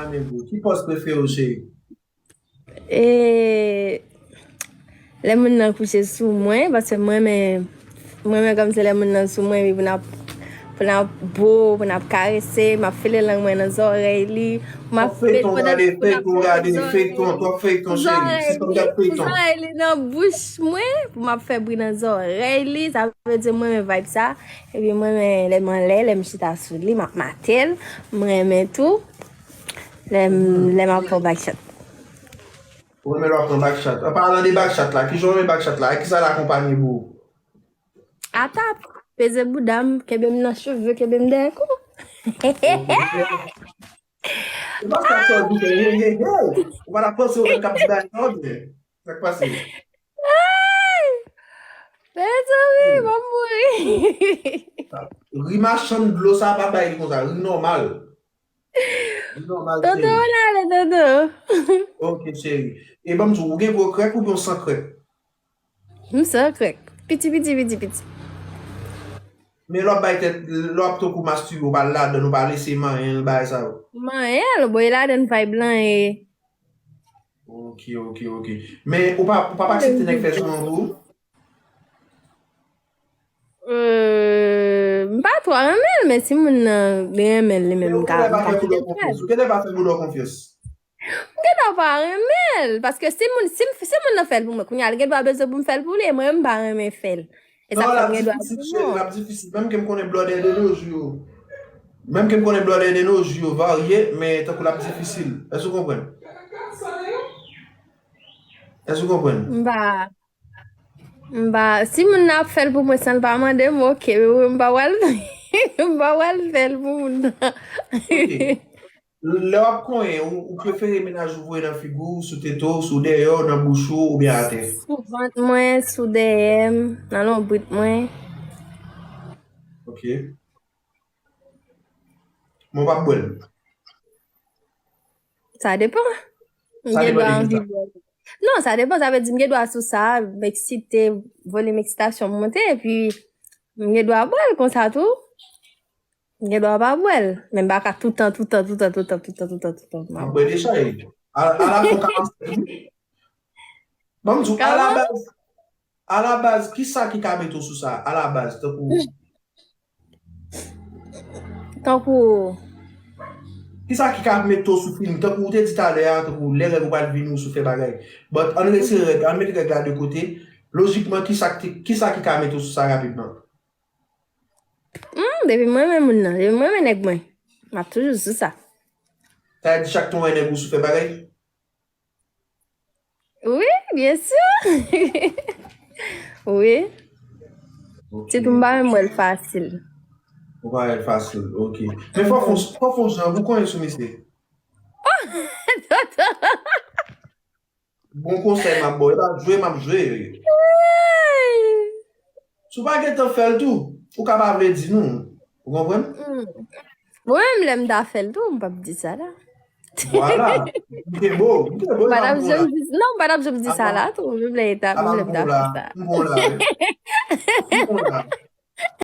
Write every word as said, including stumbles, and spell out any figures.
Amigo, ki pòz prefere w, cheri? E lè moun nan kouche sou mwen, paske mwen renmen, mwen renmen kòmsi lè moun nan sou mwen, epi pou n ap, pou n ap bo, pou n ap karese, m ap file lang mwen nan zòrèy li, m ap file pandan feyton, gade feyton, twòp feyton, cheri, si pou gade feyton. Zòrèy li nan bouch mwen, pou m ap fè bri nan zòrèy li, sa vle di mwen renmen vibe sa, epi mwen renmen lè m anlè, lè m chita sou li, m ap mate l, m renmen tou, lè m, lè m ap fè yon back shot. Ou renmen lè w ap pran back shot. An palan de back shot la, kijan w renmen back shot la? Ak kisa l akonpanye pou ou? Atap, peze bouda m, kenbe m nan cheve, kenbe m dèyè kou. Ou pa sa sòdi, hey, hey, hey. Ou pa ta panse ou menm k ap di bagay sa, oubyen? Sa k pase? Ay! Mezanmi, m ap mouri. Ri machann dlo sa pa bay li konsa, ri nòmal. Ri nòmal, cheri. Tonton, ann ale, tonton. Ok, cheri. E ban m di w, ou gen gwo krèk oubyen w san krèk? M san krèk. Piti, piti, piti, piti. Men lè w ap bay tèt, lè w ap tankou mastibe, ou pa al ladann, ou pa lese manyen l, bagay sa yo. Manyen l, bon, e ladann vibe lan ye. Ok, ok, ok. Men ou pa, ou pa, pa aksepte nèg fè sou mango? Euh, m pa twò renmen l, men si moun nan renmen l, li menm, m ka, m ka kite l fè l. Ou genlè pa fè bouda w konfyans. M gendwa pa renmen l, paske si moun, si, si moun nan fè l pou mwen, kounye a, li gendwa bezwen pou m fè l pou li, e mwen menm m pa renmen fè l. E sa fè m gendwa di non. L ap difisil, menm ke m konnen blòdè de nos jours yo. Menm ke m konnen blòdè de nos jours yo varye, men tankou l ap difisil. Èske w konprann? Èske w konprann? M pa, m pa, si moun nan ap fè l pou mwen san l pa mande m, ok, men mwen m pa pral, m pa pral fè l pou moun nan. Ok. Lè w ap konyen, ou, ou prefere mennaj ou voye nan figi w, sou tete w, sou dèyè w, nan bouch ou, oubyen atè? Sou vant mwen, sou dèyè m, nan lonbrit mwen. Ok. Men w p ap bwè l? Sa depan. M gen dwa anvi bwè l. Non, sa depan, sa vle di m gen dwa sou sa, m eksite, volim eksitasyon monte, epi m gen dwa bwè l konsa tou. M gen dwa pa bwè l, men m pa ka toutan, toutan, toutan, toutan, toutan, toutan, toutan. M ap bwè dechay. A, a la fon karannsèt, wi. Ban m di w, alabaz, alabaz, kisa ki ka mete w sou sa? Alabaz, tankou. Tankou. Kisa ki ka mete w sou feeling? Tankou ou te di talè a, tankou lè règ ou pral vini, ou sou fè bagay. But ann retire règ, ann met règ la de kote. Lojikman, kisa ki, kisa ki ka mete w sou sa rapidman? Hmm, depi mwen renmen moun nan, depi mwen renmen nèg mwen, m ap toujou sou sa. Sa vle di chak tan w wè nèg ou sou fè bagay? Wi, byen si. Wi. Ok. Sitou m pa menm wè l fasil. Ou pa wè l fasil, ok. Men fò fon, fò fon jan, ou konnen sou misye. Bon konsèy m ap ba w, e pa jwe m ap jwe. Si w pa gentan fè l tou, ou ka pa vle di nou. Ou konprann? Hmm. Mwen menm lè m ta fè l tou, m p ap di sa la. Vwala. M te bo, m te bo, e pa m bon la. Non, m pa t ap janm di sa la tou. Menm lè ta, menm lè m ta fè sa. M bon la, wi. M bon la.